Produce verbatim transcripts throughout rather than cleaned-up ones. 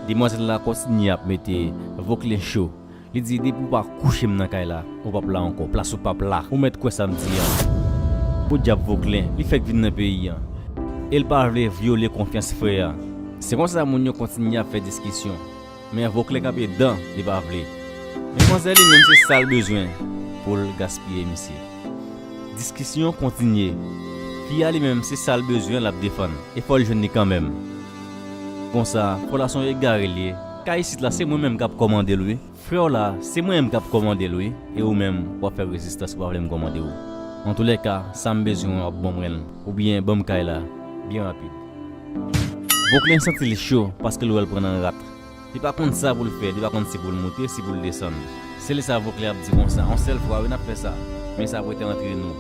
Demwazèl la kontinye ap mete Voklen cho. Li di, depi w pa kouche m nan kay la, ou p ap la ankò. Plas ou p ap la. Ou mèt kwè sa m di an. Podyab Voklen, li fèk vin nan peyi an. E l pa vle vyole konfyans frè a. Se konsa moun yo kontinye ap fè diskisyon. Men Voklen kanpe dan, li pa vle. Men manzè li menm se sa l bezwen pou l gaspiye misye. Diskisyon kontinye. Fi a li menm se sa l bezwen l ap defann. E fò l jwenn li kanmenm. Konsa, fò l a se yon egare l ye. Kay isit la se mwen menm k ap kòmande l wi. Frè w la, se mwen menm k ap kòmande l wi. E ou menm, w ap fè rezistans ou pa vle m kòmande w. Antoulèka, sa m bezwen w ap ban mwen l. Oubyen ban m kay la. Byen rapid. Voklen santi l cho paske l wè l pran nan rat. Li pa konn sa pou l fè, li pa konn si pou l moute, si pou l desann. Se lè sa Voklen ap di konsa, yon sèl fwa wi n ap fè sa, men sa pou rete antre nou.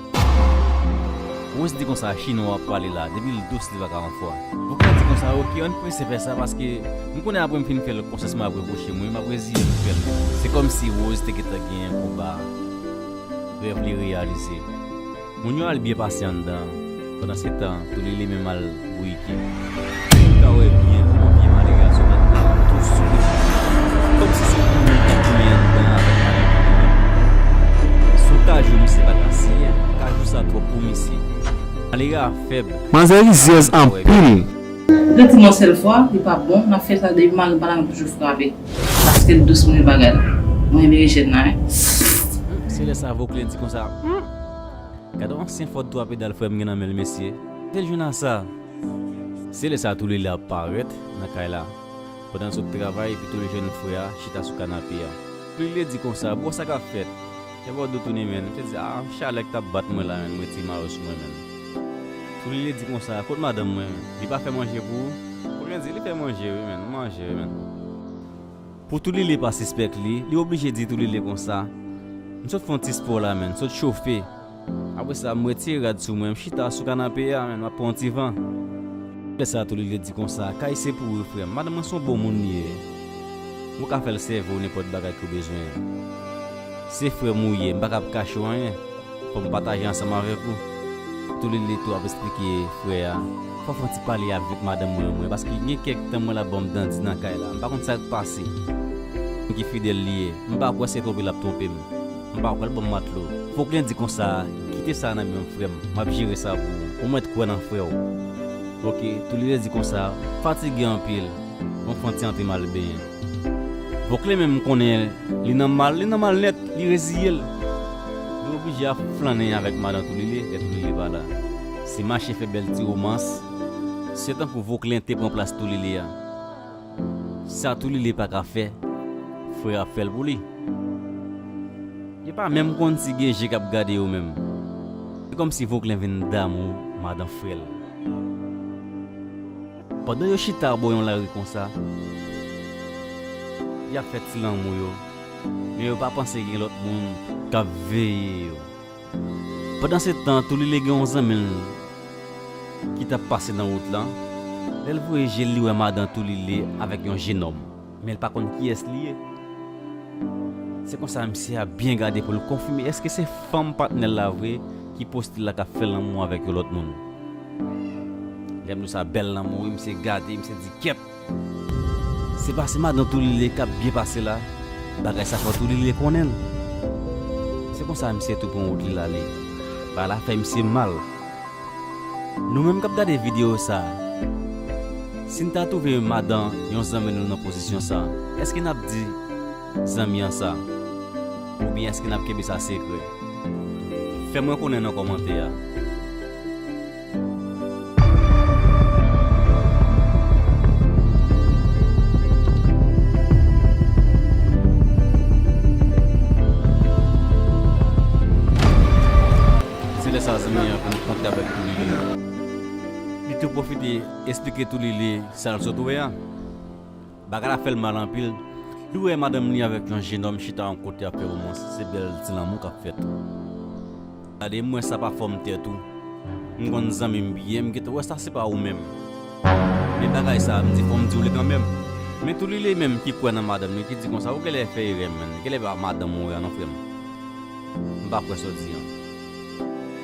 Rose di konsa, chinwa w ap pale la, depi l dous li pa ka yon fwa. Voklen di konsa, oke, ann prese fè sa paske m konnen apre m fin fè l konsa si m ap repwoche m wi, m ap reziye m fè l. Se kòmsi Rose te gentan genyen konba a. Rèv li reyalize. Moun yo al byen pase anndan an. Pandansetan, Toulele menm al bouyike. Ou ka wè byen kòman vye malere a sot anndan an tou souri. Kòmsi se pou moun ki touye anndan an avèk madanm Toulele. Si w ka jwe misye pa ka siyen, kajou sa twòp pou misye. Malere a fèb. Manzè rizyèz anpil. Rete m yon sèl fwa, li pa bon, n ap fè sa depi mari m pa la m ap toujou frape. Paske l dous mwen bagay la. Mwen renmen jèn la wi. Se lè sa Voklen di konsa, hmm. Gade yon ansyen fòt twa pedal frè m gen nan men l mesye. Te l jwenn a sa. Se lè sa Toulele ap parèt nan kay la. Pandan l sot travay, epi tou l jwenn frè a chita sou kanape a. Toulele di konsa, bon sa k ap fèt? Kè bò dou tounen menm. Te di, a, chalè k t ap bat mwen la menm, mwen ti mayo sou mwen menm. Toulele di konsa, kot madanm mwen? Li pa fè manje pou ou? Voklen di, li fè manje wi menm, manje wi menm. Pou Toulele pa sispèk li, li oblije di Toulele konsa, m sot fè yon ti spò la menm, sot chofe. Apre sa, m retire rad sou mwen, m chita sou kanape a, men m ap pran yon ti van. Lè sa a, Toulele di konsa, kay se pou ou wi, frè m. Madanm mwen se yon bon moun li ye. Ou ka fè l sèvi w nenpòt bagay ke w bezwen. Se frè m ou ye, m pa kab kache w anyen. Fò m pataje ansanm avèk ou. Toulele tou ap eksplike frè a, fò w fè yon ti pale avèk madanm mwen, mwen, paske gen kèk tan mwen l ap ban m dandi nan kay la. M pa konn sa k pase. Moun ki fidèl li ye. M pa kwè se twonpe l ap twonpe m. M pa kwè l ban m matlo. Voklen di konsa, kite sa nan men m, frè m. M ap jere sa pou ou. Ou mèt kwè nan frè w. Oke, Toulele di konsa, fatige anpil. Bon, fè yon ti antre m al benyen. Voklen menm konnen li nan mal, li nan mal nèt, li reziye l. Li oblije ap flannen avèk madan Toulele, lè Toulele pa la. Se mache fè bèl ti womans. Se tankou Voklen te pran plas Toulele a. Sa Toulele pa ka fè, frè a ap fè l pou li. Yo pa menm konn si gen je k ap gade yo menm. Se kòmsi Voklen vin damou madan frè l. Pandan yo chita abò yon lari konsa, y ap fè ti lanmou yo, men yo pa panse gen lòt moun k ap veye yo. Pandansetan, Toulele gen yon zanmi l ki t ap pase nan wout lan. Lè l voye je l, li wè madan Toulele avèk yon jenòm, men l pa konn kiyès li ye. Se konsa misye ap byen gade pou l konfime èske se fanm patnè l la vre ki poste la k ap fè lanmou avèk yon lòt moun. Lè m di w sa bèl lanmou wi, misye gade, misye di kèt. Se pase madan Toulele k ap byen pase la, bagay sa fò Toulele konnen l. Se konsa misye tou pran wout li l ale. Bagay la fè misye mal. Nou menm k ap gade videyo sa a, si n ta twouve madan yon zanmi nou nan pozisyon sa a, èske n ap di zanmi an sa? Oubyen èske n ap kenbe sa sekrè? Fè mwen konnen nan kòmantè a. Se lè sa a zanmi an vin kontre avèk Toulele. Li tou pwofite eksplike Toulele sa l sot wè a. Bagay la fè l mal anpil. Li wè madanm li avèk yon jenòm chita yon kote ap fè womans, se bèl ti lanmou k ap fèt. Gade, m wè sa pa fòm tèt ou. M konn zanmi m byen, m gentan wè sa se pa ou menm. Men bagay sa, m di fò m di w li kanmenm. Men Toulele menm ki kwè nan madanm li, ki di konsa, ou genlè fè erè, menn. Genlè pa madanm ou wè a non, frè m. M pa kwè sa w di an.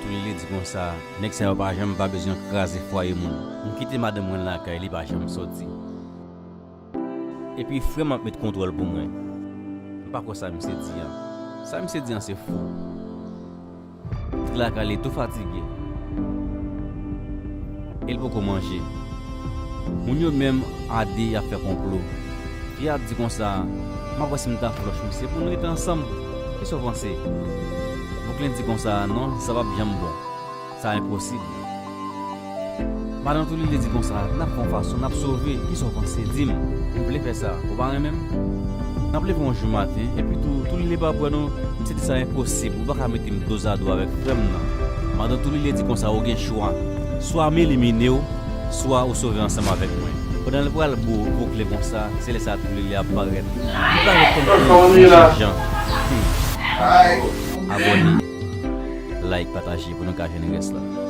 Toulele di konsa, nèg sa yo pa janm pa bezwen kraze fwaye moun. M kite madanm mwen lakay, li pa janm soti. Epi frè m ap met kontwòl pou mwen. M pa kwè sa misye di an. Sa misye di an se fou. Ti lakay li tou fatige. E l poko manje. Moun yo menm a de y ap fè konplo. Fi a ap di konsa, m ap wè si m ta flòch misye pou nou rete ansanm. Kisa w panse? Bouklin di konsa, non, sa p ap janm bon. Sa enposib. Madan Toulile di konsa, n ap fè yon fason, n ap sove. Kisa w panse? Di m. M vle fè sa. Ou pa renmen m? N ap leve yon jou maten, epi tou, Toulile pa kwè nou. Misye di sa enposib. Ou pa ka mete m dozado avèk frè m nan. Madan Toulile di konsa, ou gen chwa. Swa m elimine w, swa ou sove ansanm avèk mwen. Pandan l pral bo-, bouklin konsa, se lè sa Toulile ap parèt. Li parèt tankou yon jènjan. Hmm. Abòne, like, pataje pou nou ka jwenn rès la.